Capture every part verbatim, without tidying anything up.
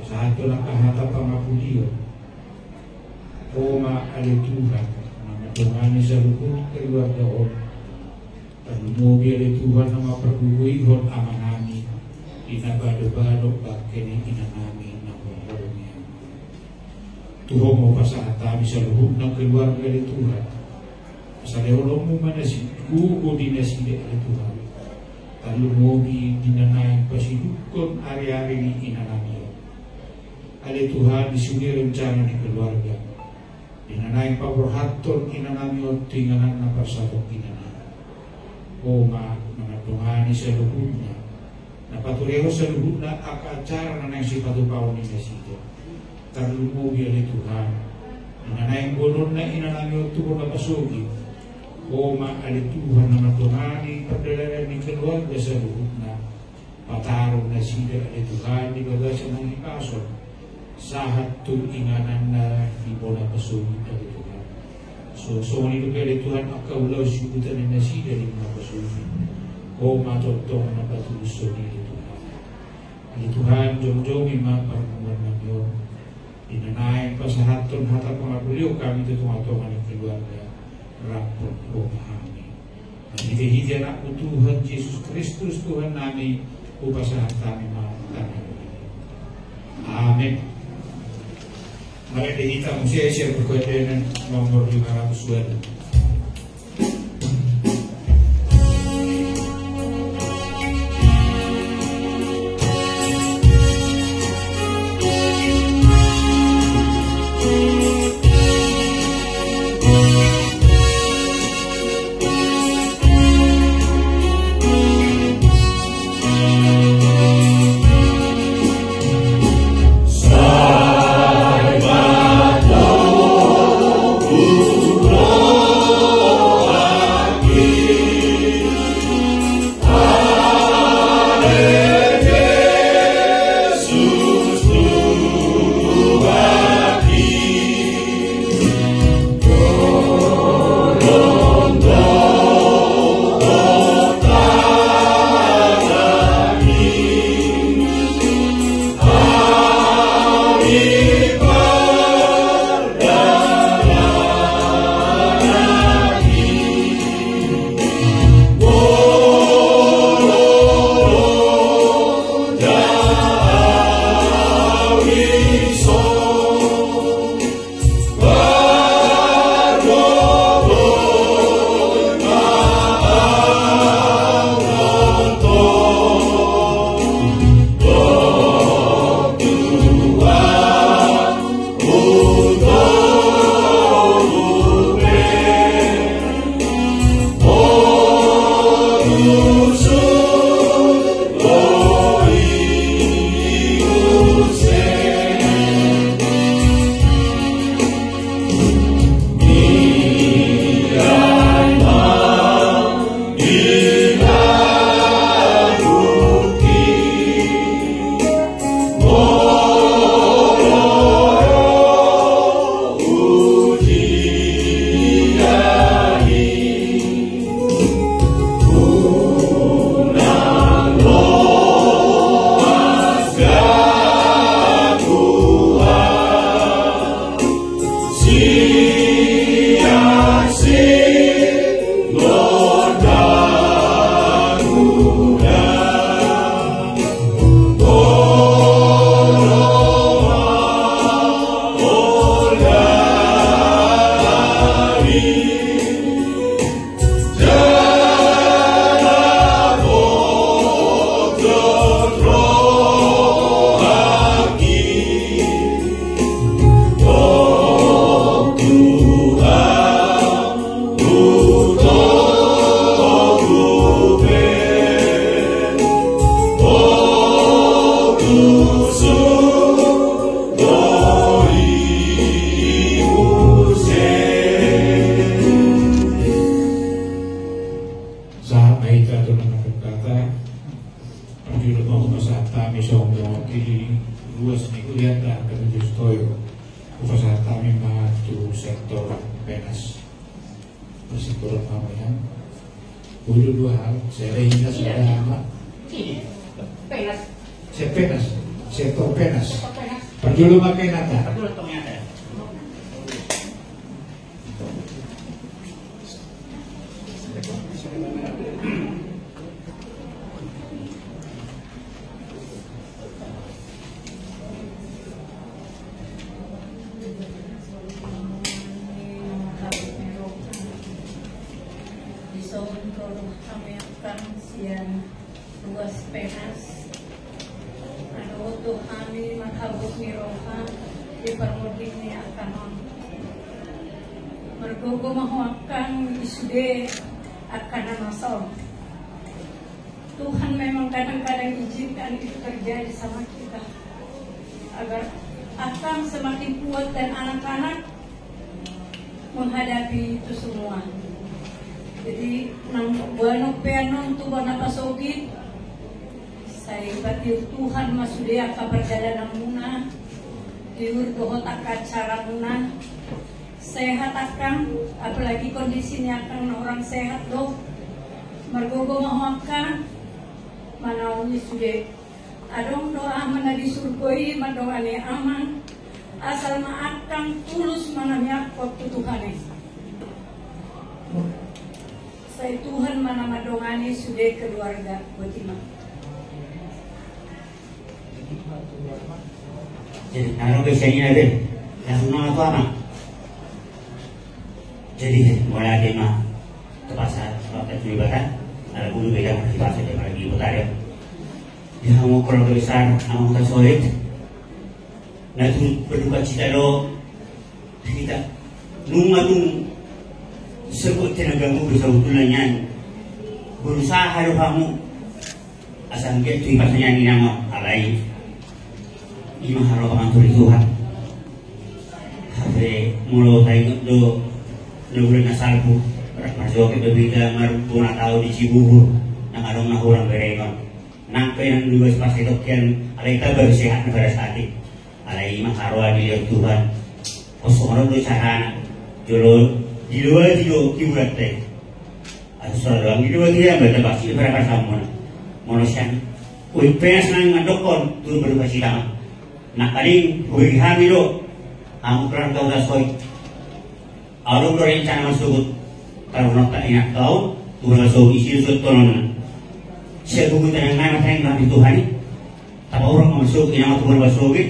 Sahat tu angka hata pangapulion. Ho ma ale Tuhan, na mandongani saluhut keluarga on. Tarlumobi ale Tuhan na mampargogoihon amanami, di na badobado bangke ni inanami na mangoloi. Tu Ho ma hupasahat hami saluhutna keluarga ale Tuhan. Pasahatonnami ma nasida, gogo di nasida ale Tuhan. Tarlumobi di na naeng pasidungkon ari-ari ni inanami on. Ale Tuhan, di sude rencana ni keluarga, di na naeng paborhathon inanami on tu ingananna parsatonginanami. Ho ma na mandongani saluhutna, na paturehon saluhutna angka acara na naeng sipatupaon ni nasida. Tarlumobi ale Tuhan, di na naeng boanonna inanami on tu bona pasogit. Ho ma ale Tuhan na mandongani pardalanan ni keluarga saluhutna. Pataru nasida ale Tuhan di bagasan hahipason, sahat tu ingananna di bona pasogit ale Tuhan. So, songon i dope ale Tuhan angka ulaon sihuta ni nasida di bona pasogit. Ho ma tongtong na patulushon i ale Tuhan. Ale Tuhan, jongjongi ma parpunguannami on. Di na naeng pasahathon hata pangapulion hami tu tonga-tonga ni keluarga, raphon Ho ma hami. Marhite-hite AnakMu Tuhan Jesus Kristus Tuhannami, hupasahat hami ma tangiangnami. Amen. Marende hita muse sian Purbadenan nomor lima ratus walu. Sahat ma hita tu na mandok hata. Parjolo ma hupasahat hami songon i di ruas ni hurianta Katolik Sitoyo. Hupasahat hami ma tu sektor Penas. Persektoran ma, ya. Udah dua hal, saya ada Ina, saya ada Ama. Penas. Saya Penas, sektor Penas. Parjolo ma ke nata. Parjolo tong nata. Dison ro hami angkang sian ruas Penas. Adong do hami marhabot ni roha di parmonding ni angkang on. Margogo ma ho angkang di sude angka na masa on. Tuhan memang kadang-kadang izinkan itu terjadi sama kita, agar angkang semakin kuat dan anak-anak menghadapi itu semua. Jadi, nang boanok pe annon tu bona pasogit, sai patiur Tuhan ma sude angka pardalananmuna, tiur dohot angka acaramuna. Sehat angkang, apalagi kondisi ni angkang na hurang sehat do. Margogo ma ho angkang, manaon i sude. Adong do Ama na di surgo i mandongani amang, asal ma angkang tulus manamiangkon tu Tuhan i. Sai Tuhan ma na mandongani sude keluarga. Boti ma. Jadi, na ro be sian i na be, langsung nama tu ama. Jadi, mulai ate ma, terpaksa, sebab itu ibadah, ada bulu beda, terpaksa dia pergi ibadah ya. Di hamu keluarga besar Ama Huta Soit, na turut berduka cita do hita. Nunga tung sekuat tenagamu do sabotulna nian. Berusaha do hamu asa anggiat tu i pasangan inang on, alai ima haroa pangantusi Tuhan. Hape molo taingot do na bulan na salpu, rap marjoget do hita marbona tahu di Cibubur, nang adong na hurang berengon. Nang pe nang dua sipasai tokian, alai taba do sehat na pada saat i. Alai ima haroa dilehon Tuhan. Pos songon on do carana. Jolo dilewati do hiburan te. Asa so doang dilewati ya, berarti pasti berapa samuna. Molo sian Uin Penas nang mandokkon, turut berduka cita ma. Nangkaning hubege hami do. Hamu keluarga Huta Soit. Adong do rencana marsogot. Taruhon ta inanta on, tu bona pasogit i suhut tononna. Sian tubu tangan ngai ma tangan Tuhan i. Tapaurang ma marsogot inang on tu bona pasogit.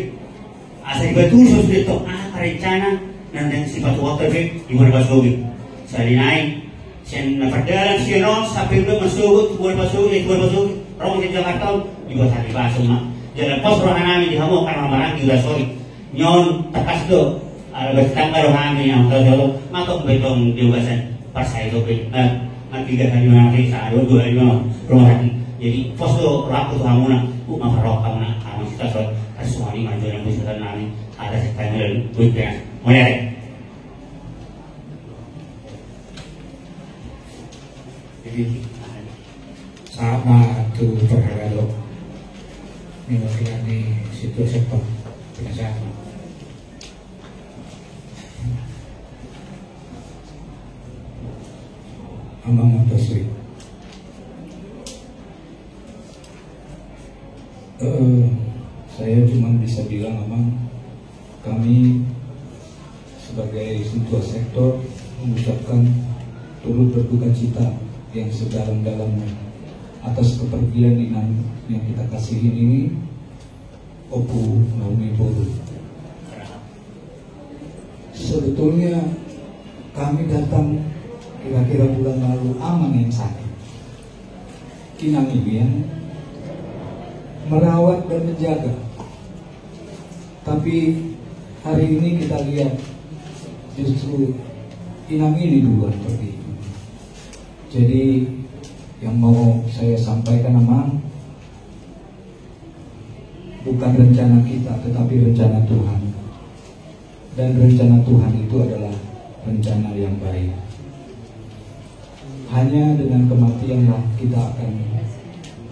Asa dipatusi sude tong aha rencana na naeng sipatupaonta be di bona pasogit. Sahali nai sian na pardalan sian on sampe do marsogot tu bona pasogit, tu bona pasogit. Ro ma sian Jakarta on, dibuat hami baso ma. Jala pos rohanami di hamu angka na marhaha di Huta Soit. Nion tangkas do, ala bertetangga rohami yang tahu jolo, matok betong di ugasan parsai topi, eh, mati gak tadi mana kita, dua, dua, lima, rumah hati. Jadi, pos do, raku tu hamuna, bu, makarok hamuna, hamuna kita so, kasumani maju yang bisa nami, ada setan dan duit ya, mulai. Jadi, sama tu terhadap ni wakil ni situ siapa penasaran. Amang Antasari. Eh, saya cuma bisa bilang, Amang, kami sebagai Sintua Sektor mengucapkan turut berduka cita yang sedalam-dalamnya atas kepergian Inang yang kita kasihin ini, Ompu Naomi Poru. Sebetulnya kami datang kira-kira bulan lalu, Amang yang sakit. Inang ini yang merawat dan menjaga. Tapi hari ini kita lihat justru Inang ini duluan pergi. Jadi yang mau saya sampaikan, Amang, bukan rencana kita, tetapi rencana Tuhan. Dan rencana Tuhan itu adalah rencana yang baik. Hanya dengan kematianlah kita akan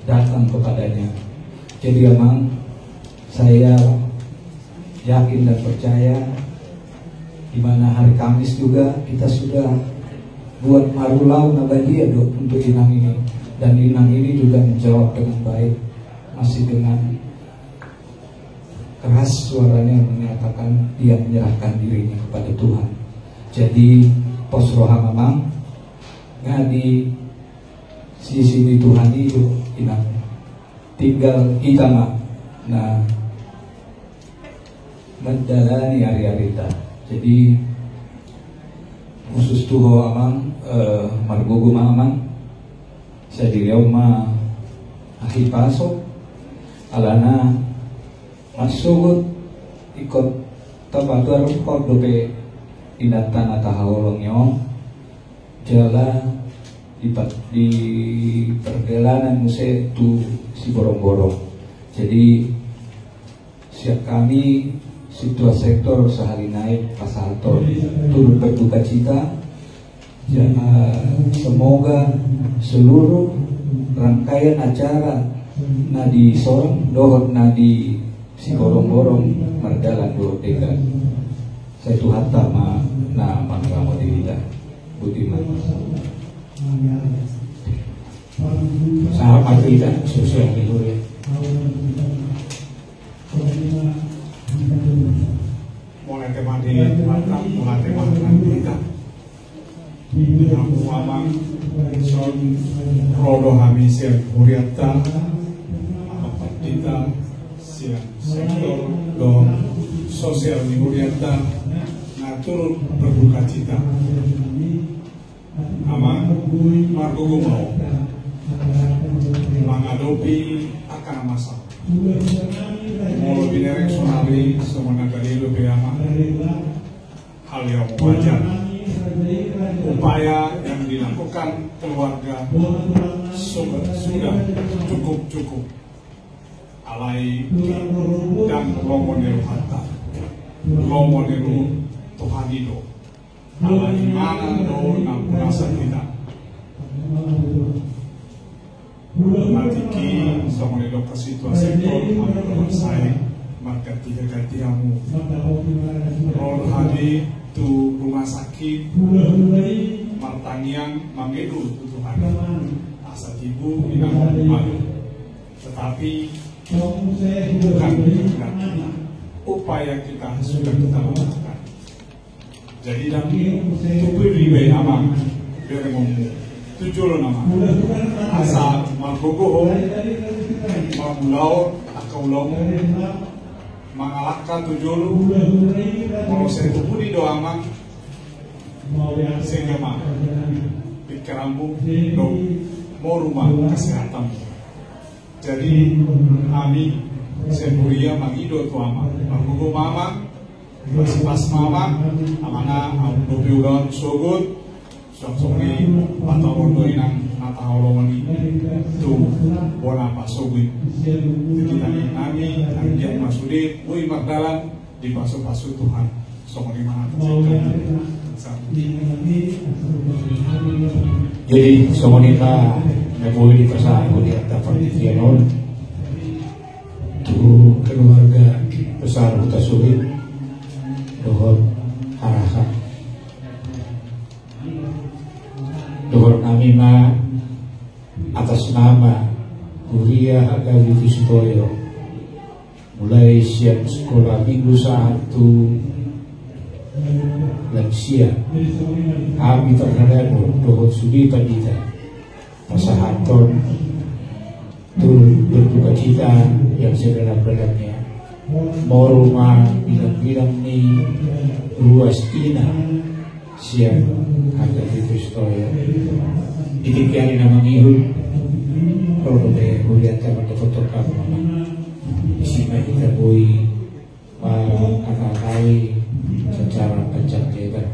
datang kepada-Nya. Jadi, Amang, saya yakin dan percaya, di mana hari Kamis juga kita sudah buat marulaon na badia do untuk Inang ini. Dan Inang ini juga menjawab dengan baik, masih dengan Keras suaranya menyatakan dia menyerahkan dirinya kepada Tuhan. Jadi, pos roham, Amang, nga di sisi ni Tuhan i do, Inang. Tinggal hita ma na mandalani ari-arita. Jadi, khusus tu ho, Amang, eh, margogo ma, Amang. Sadari on ma ahi paso, alana marsogot ingkon tapatuar dope inanta na tahaholongi on, jala di pa-, di pardalanan muse tu Siborongborong. Jadi, sian hami Sintua Sektor sahali nai pasahathon turut berduka cita. Jadi, semoga seluruh rangkaian acara na di son dohot na di Siborongborong mardalan dohot denggan. Sai Tuhanta ma na mangihuthon hita. Boti ma. Sahat ma tu hita, sosial media. Mauliate ma di Tuhanta, mauliate ma di hita. Di hamu, Amang, dison ro do hami sian hurianta, Amang Pandita sian sektor dohot sosial ni hurianta, na turut berduka cita. Amang, margogo ma ho mangadopi angka na masa. Molo binereng sonari songon na gale dope, Amang, hal yang wajar. Upaya yang dilakukan keluarga sudah, sudah cukup-cukup. Alai ndang lomo ni Tuhanta, lomo ni Tuhan i do. Ala imana do na punasa hita. Martingki songon na didok Sintua Sektor, hamu do mansai marganti-ganti hamu. Ro do hami tu rumah sakit, martangiang, mangido tu Tuhan asa tibu inang on. Tetapi bukan kehendak kita. Upaya kita sudah kita lakukan. Jadi, ndang tutu dibaen, Amang, berengonmu tu jolo nama. Asa margogo ho mangulahon angka ulaonmu, mangalangka tu jolo. Molo sai tu pudi do, Amang, sehingga ma pikiranmu dohot moru ma kesehatanmu. Jadi, hami sian huria mangido tu Amang, margogo ma Amang, pas-pas ma Amang, alana ahu dope ulaon sogot, suang songon i, patolon do inang na tahaholongi tu bona pasogot. Jadi, tangiang nami, anggiat ma sude boi mardalan, dipasu-pasu Tuhan. Songon i ma hata. Jadi, songon i ma na boi dipasahat di angka panitia on tu keluarga besar Hutasoit dohot Haraha. Dohot nami ma atas nama Huria Hagabe Pistoyo, mulai sian sekolah minggu sahat tu lansia, hami parhalado dohot sude pandita pasahathon turut berduka cita yang sedalam-dalamnya. Moru ma bilang-bilang ni ruas ina sian Hagabe Pistoyo. Di tingki ari na mangihut, ro dope hurianta mandapothon hamu, Amang. Disi ma hita boi mangkatatai secara panjang lebar.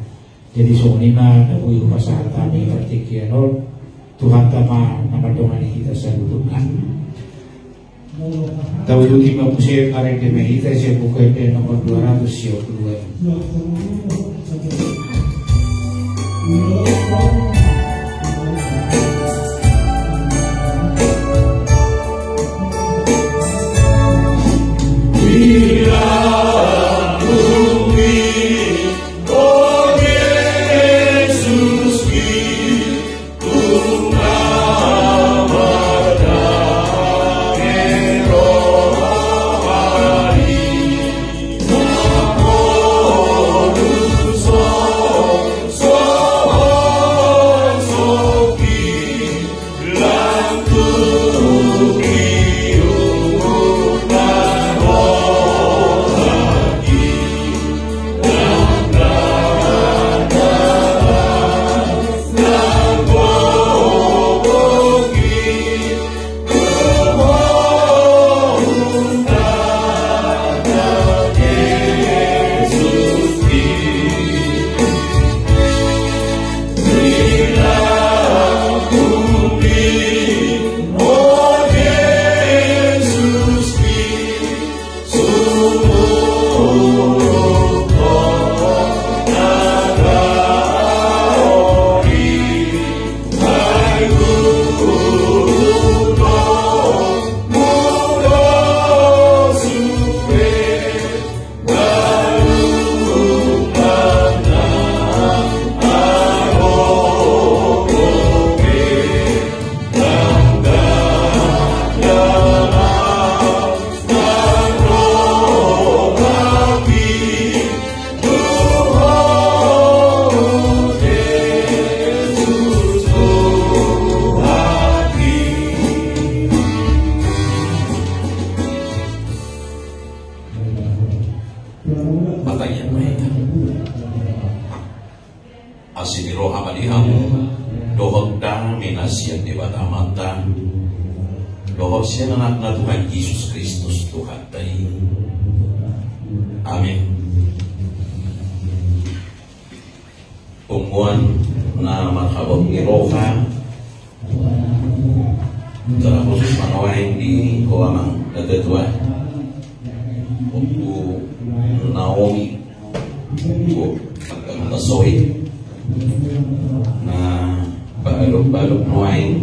Jadi, songon i ma na boi hupasahat hami partingkian on, Tuhanta ma na mandongani hita saluhutna. Tauduti ma muse, marende ma hita sian Buku Ende nomor dua ratus sia puluh dua. Taian ma hita. Asi ni roha ma di hamu dohot dame na sian Debata Amanta dohot sian Anakna Tuhan Jesus Kristus Tuhanta i. Amin. Punguan na marhabot ni roha, secara khusus ma nuaeng di ho amang na tatua, Ompu Naomi, Ompu Agama Tasohi, na pagadok-gadok nuaeng,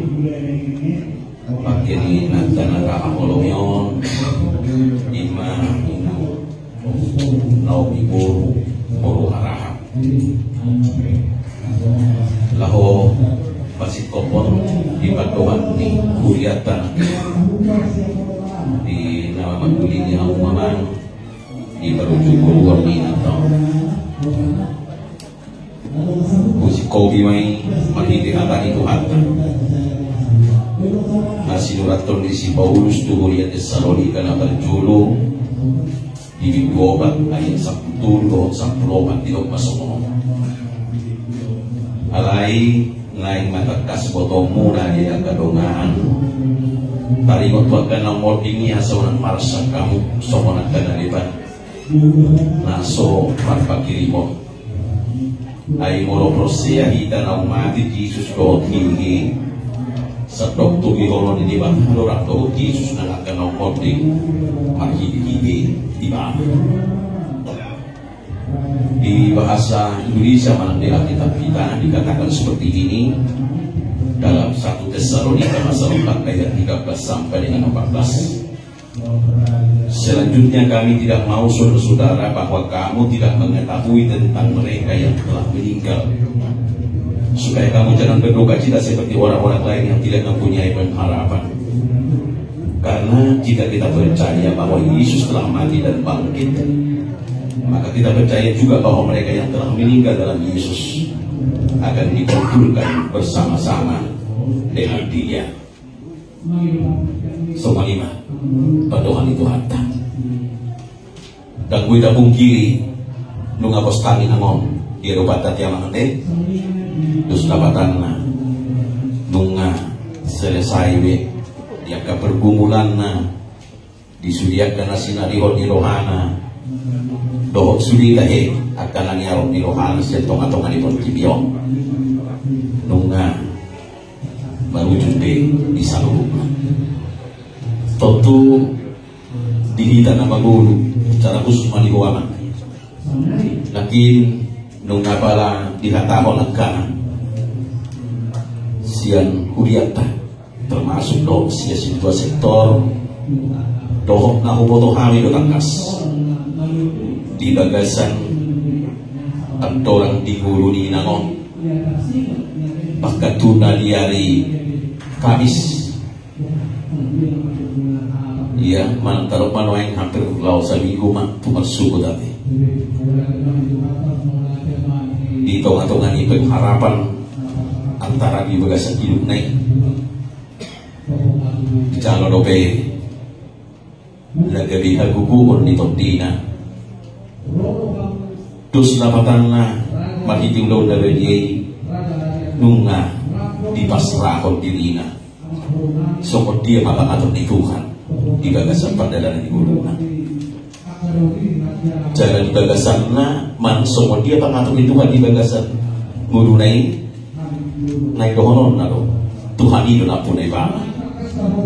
pakke ni nanta na ra haholongi on, ima Ompu Naomi boru, boru Haraha. Laho pasingkophon di pandohan ni hurianta di na manduli ni hamu amang di parujung boruon ni nanta on. Husingkopi ma i marhite hata ni Tuhanta na sinurathon ni si Paulus tu huria Tessalonika na parjolo, di bindu opat ayat sampulu tolu dohot sampulu opat, didok ma songon on. Alai naeng ma tangkas botoonmuna di angka dongan, taringot tu angka na monding i, asa unang marsak hamu songon angka na leban na so marpanghirimon. Ai molo porsea hita naung mate Jesus dohot hihi, sandok tu hiholongan ni Debata do rap dohot Jesus nang angka na monding marhitehite Ibana. Di bahasa Indonesia manang di Alkitab kita dikatakan seperti ini dalam satu Tesalonika pasal empat ayat tiga belas sampai dengan empat belas. Selanjutnya, kami tidak mau, saudara-saudara, bahwa kamu tidak mengetahui tentang mereka yang telah meninggal, supaya kamu jangan berduka cita seperti orang-orang lain yang tidak mempunyai pengharapan. Karena jika kita percaya bahwa Yesus telah mati dan bangkit, maka kita percaya juga bahwa mereka yang telah meninggal dalam Yesus akan dikumpulkan bersama-sama dengan Dia. Songon i ma pandohan ni Tuhanta. Ndang boi tapungkiri, nunga pos tangihon on di adopanta ti Amanta, dos lapatanna nunga selesai be di angka pergumulanna, di sude angka na sinarihon ni rohana dohot sude tahe angka na niarop ni rohana sian tonga-tonga ni portibi on, nunga marujung be di saluhutna. Tontu di hita na mangolu, secara khusus ma di ho amang, nangkin nunga pala dihatahon angka na sian hurianta, termasuk dohot sian sintua sektor, dohot na huboto hami do tangkas di bagasan andorang di ngolu ni inang on, bahkan tu na di ari Kamis. Ia manang taruk ma nuaeng hampir laho saminggu ma tu marsogot ate. Di tonga-tonga ni pengharapan antara di bagasan hidupna i, dijalo dope na gabe hagogoon ni tondina. Dos lapatanna marhite ulaon na badia i nunga dipasrahon dirina. Songon dia ma pangatur ni Tuhan di bagasan pardalanan ni ngoluna. Jala di bagasanna manang songon dia pangatur ni Tuhan di bagasan ngoluna i, naeng dohononna do, Tuhan i do nampuna ibana.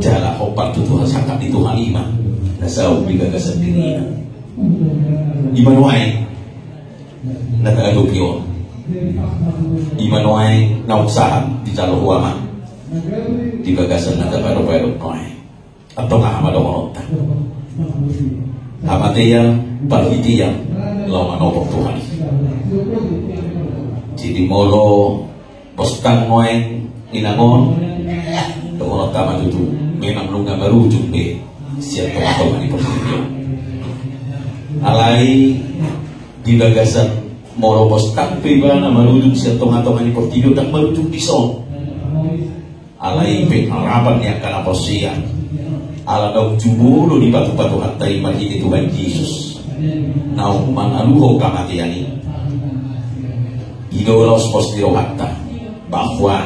Jala hombar tu Tuhan, sangkap ni Tuhan i ma na saut di bagasan dirina. I ma nuaeng na tahadopi on. I ma nuaeng naung sahat dijalo ho amang di bagasan na tapadopadop nuaeng. Antong aha ma dohononta? Hamatean, parhitean, laho manopot Tuhan i. Jadi molo pos tang nuaeng inang on, dohononta ma tutu, memang nunga marujung be sian tonga-tonga ni portibi on. Alai di bagasan molo pos tang pe ibana marujung sian tonga-tonga ni portibi on, ndang marujung dison. Alai pengharapan ni angka na porsea, ala naung jumolo dipatupa Tuhanta i marhite Tuhan Jesus, naung mangaluhon hamatean i. I do laos pos ni rohanta bahwa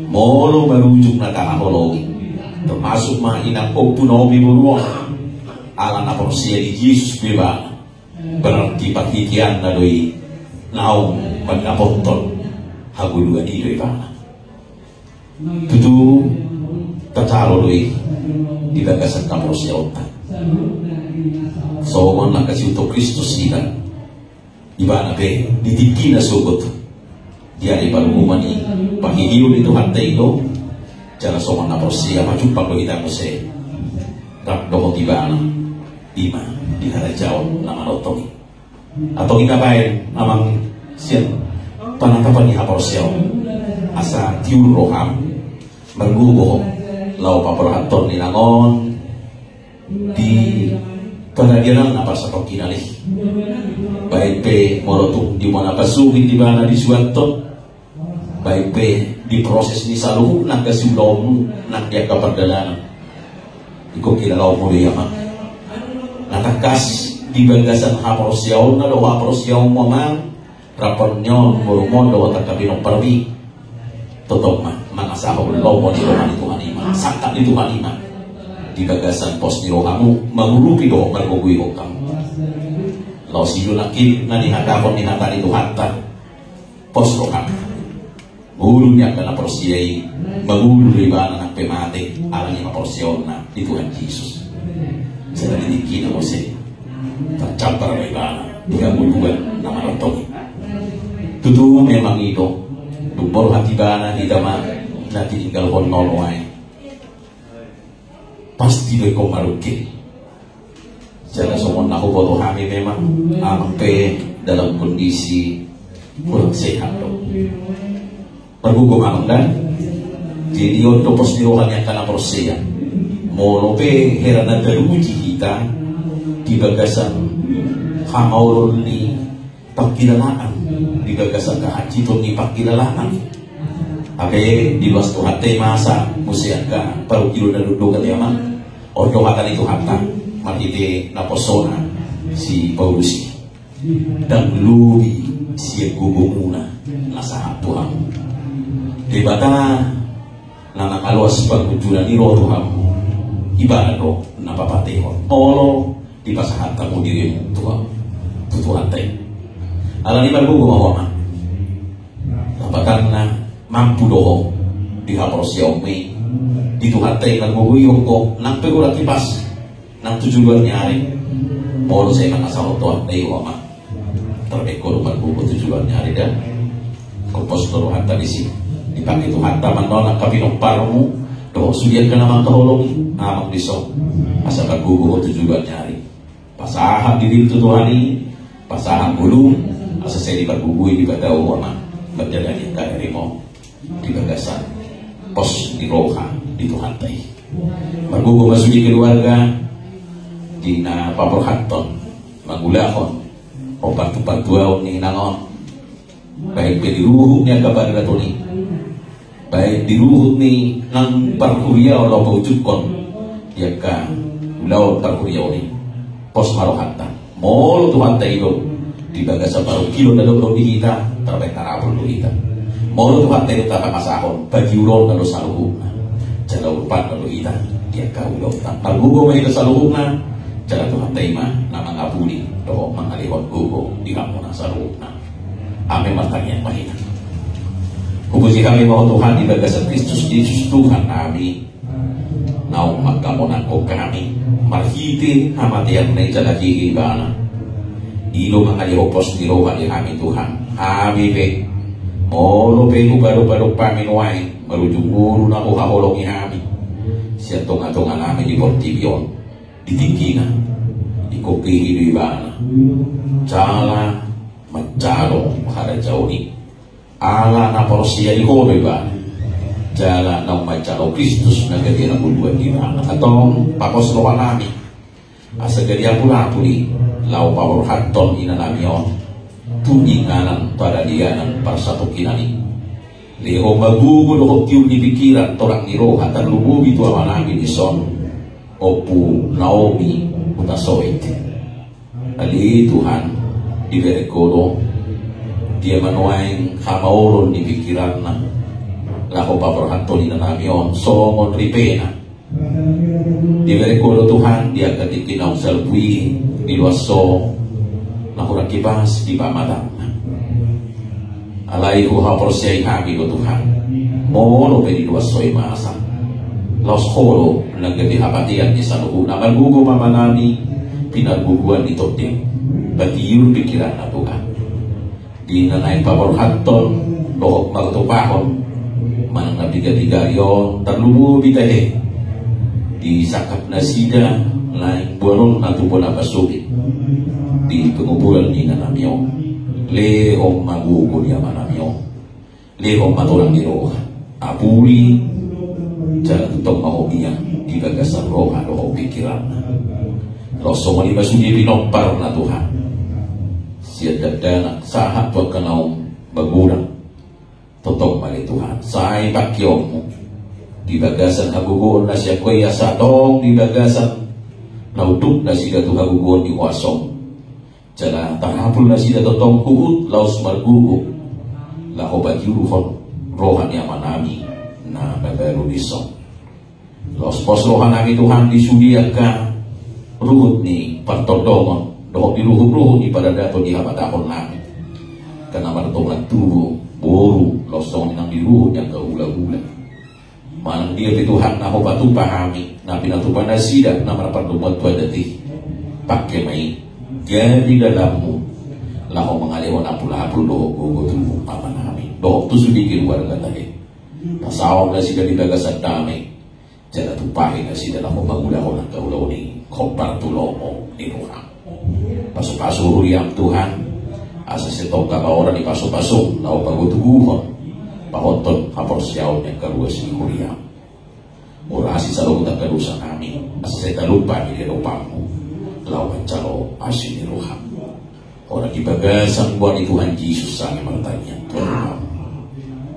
molo marujung na tahaholongi, termasuk ma inang Ompu Naomi boru on, ala na porsea di Jesus be ibana, berarti parhiteanna do i naung mandapothon hangoluan i do ibana. Tutu tajalo do i di bagasan haporseaonta. Songon na hasiuthon Kristus hita, ibana pe di tingki na sogot, di ari paruhuman i, pangidoan ni Tuhanta i do, jala songon na porsea majumpang do hita muse rap dohot ibana, i ma di harajaon na malotong i. Antong i tabaen amang sian panatapan ni haporseaon, asa tiur roham, margogo ho laho paborhathon inang on di paradianan na parsatongkinan i. Baen pe molo tung di bona pasugit ibana disuanhon, baen pe di proses ni saluhutna hasiulaonmu nang di angka pardalanan. Ingkon kilalaonmu do i amang. Na tangkas di bagasan haporseaonna do haporseaonmu amang, rap ni on borumon dohot angka pinomparmi. Tongtong ma mangasahon lomo ni roha ni Tuhan i ma, sangkap ni Tuhan i ma di bagasan pos ni rohamu, mangurupi dohot margogoi ho hamu. Laos i do nangkin na nihatahon ni hata ni Tuhanta. Pos roham. Ngolu ni angka na porsea i, mangolu do ibana nang pe mate ala ni haporseaonna di Tuhan Jesus. Jala di tingkina muse tarjambar ma ibana di hangoluan na malotong i. Tutu memang i do, dung borhat ibana hita ma na tininggalhon na nuaeng. Pasti do ingkon marungkil. Jala songon na huboto hami memang amang pe dalam kondisi kurang sehat do. Margogo ma amang da. Jadi on do pos ni roha ni angka na porsea. Molo pe hera na taruji hita di bagasan hamaolon ni pangkilalaan, di bagasan hahansiton ni pangkilalaan. Hape diloas Tuhanta i ma asa muse angka parungkilon na dondongan i amang. On do hata ni Tuhanta marhite naposona si Paulus i. Ndang lobi sian gogomuna na sahat tu hamu. Debata na mangaloas pangunjunan i ro tu hamu, ibana do na papatehon. Molo dipasahat hamu dirimu tu Tuhanta i. Alani i margogo ma ho amang. Lapatanna mampu do ho di haporseaonmu i di Tuhanta i, margogo i ho nang pe godang hipas nang tu joloan ni ari. Molo sai mangasahon Tuhanta i ho amang. Tarbaen ho do margogo tu joloan ni ari da. Ingkon pos do rohanta disi. Dipangke Tuhanta ma on angka pinomparmu dohot sude angka na mangkaholongi amang dison. Asa margogo ho tu joloan ni ari. Pasahat dirim tu Tuhan i, pasahat bulung, asa sai dipargogoi Debata ho amang. Mardalan i angka dirimu di bagasan pos ni roha di Tuhanta i. Margogo ma sude keluarga di na paborhathon, mangulahon, hombar tu partuaon ni inang on. Baik pe di ruhut ni angka paradaton i, baik di ruhut ni nang parhuriaon laho paujukhon di angka ulaon parhuriaon i. Pos ma rohanta. Molo Tuhanta i do di bagasan parungkilon na dok do di hita, tarbaen tarapul do hita. Molo Tuhanta i do tata masahon, padiulonna do saluhutna. Jala urupanna do hita di angka ulaonta. Margogo ma hita saluhutna. Jala Tuhanta i ma na mangapuli dohot mangalehon gogo di hamuna saluhutna. Amen. Martangiang ma hita. Hupuji hami ma ho Tuhan di bagasan Kristus Jesus Tuhan nami, naung mangkamonanghon hami marhite hamateanna i jala hehe ibana. I do mangalehon pos ni roha di hami Tuhan. Hami pe molo pe hupadopadop hami nuaeng marujung ngolu na huhaholongi hami sian tongatonga nami di portibi on, di tingkina, ingkon hehe do ibana jala manjalo harajaon i. Ala na porsea di ho do ibana jala naung manjalo Kristus na gabe hangoluan di ibana. Antong papos roha nami asa gabe apulapul i laho paborhathon ina nami on tu inganan paradianan parsatongkinan i. Lehon ma gogo dohot tiur ni pingkiran, torang ni roha, tarlumobi tu ama nami dison, Ompu Naomi Hutasoit. Ale Tuhan, dibereng Ho do dia ma nuaeng hamaolon ni pingkiranna, laho paborhathon inanami on songon ripena. Dibereng Ho do Tuhan di angka tingki naung salpu i, di loas on na hurang hipas di pamatangna. Alai huhaporseai hami do Tuhan, molo pe di loas on i masa, laos Ho do na gabe hapatean ni saluhutna, margogo ma amanami pinargogoan ni tondi, patiur pingkiranna Tuhan. Di na naeng paborhathon dohot martupahon manang na piga-piga ari on, tarlumobi tahe di sangkap nasida naeng boanonna tu bona pasogit di penguburan ni inanami on. Lehon ma gogo ni amanami on, lehon ma torang ni roha, apuli jala tutong ma Ho biang di bagasan roha dohot pingkiranna. Laos songon i ma sude pinomparna Tuhan, sian dakdanak sahat tu angka naung magodang. Tongtong ma ale Tuhan, sai pangkeonmu di bagasan hagogoon na sian Ho i, asa tong di bagasan na unduk nasida tu hagogoon ni huasom. Jala tarhapul nasida tongtong huhut laos margogo, laho patiurhon roha ni amanami na mabalu dison. Laos pos rohanami Tuhan di sude angka ruhut ni partondongon dohot di ruhut-ruhut ni paradaton di habatahonnami. Angka na mardongan tubu, boru, laos songon i nang di ruhut ni angka hula-hula. Manang dia pe Tuhan na Ho patupa hami na pinatupa nasida na marpardomuan tu adat i, pangke ma i jadi dalanmu laho mangalehon apul-apul dohot gogo tu amanami dohot tu sude keluarga tahe. Pasaor nasida di bagasan dame, jala tumpahi nasida laho mangulahon angka ulaon i hombar tu lomo ni roham. Pasu-pasu huriam Tuhan, asa sai tongka baoran ni pasu-pasum laho pagogohon, pahothon haporseaon ni angka ruas ni huriam. Urasi saluhut angka dosanami, asa sai talup hami di adopanmu laho manjalo asi ni roham. Holan di bagasan goar ni Tuhan Jesus hami martangiang tu Ho.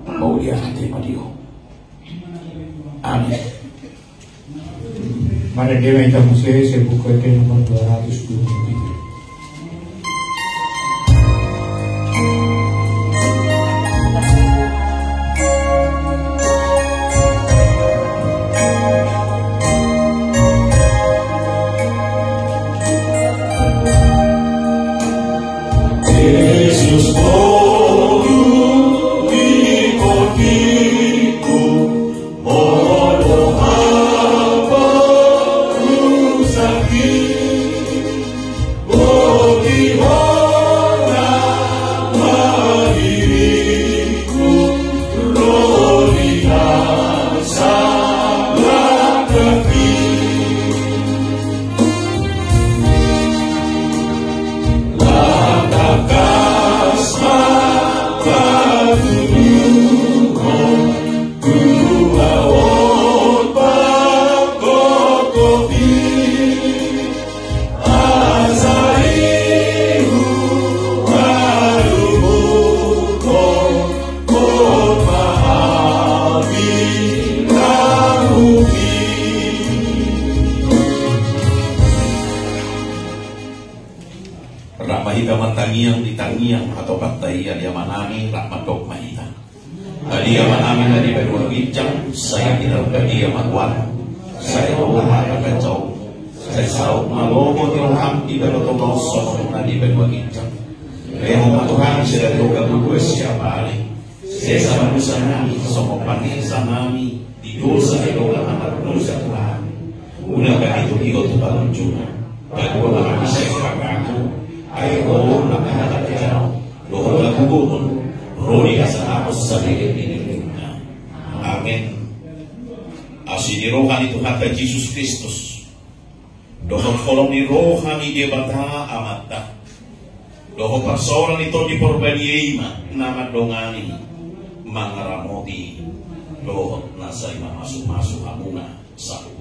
Mauliate ma di Ho. Amin. Marende ma hita muse sian Buku Ende nomor dua ratus dua puluh tiga. Jesus, Rap ma hita martangiang di tangiang hatopanta i. Ale Amanami, rap mandok ma hita. Ale Amanami na di banua ginjang, sai pinarbadia ma goarmu, sai ro ma harajaonmu, sai saut ma lomo ni roham di banua tonga on songon na di banua ginjang. Lehon ma Tuhan sadari on hangoluan siapari. Sesa ma dosanami songon panesanami di dosa ni dongan na mardosa tu hami. Unang bahen hami tu pangunjunan. Palua ma hami sian pangago. Ai Ho do na mangalehon harajaon dohot hagogoon, ro di hasangapon saleleng ni lelengna. Amen. Asi ni roha ni Tuhanta Jesus Kristus, dohot holong ni roha ni Debata Amanta, dohot parsaoran ni Tondi Porbadia i ma na mandongani, mangaramoti dohot na sai mamasumasu hamuna saluhutna.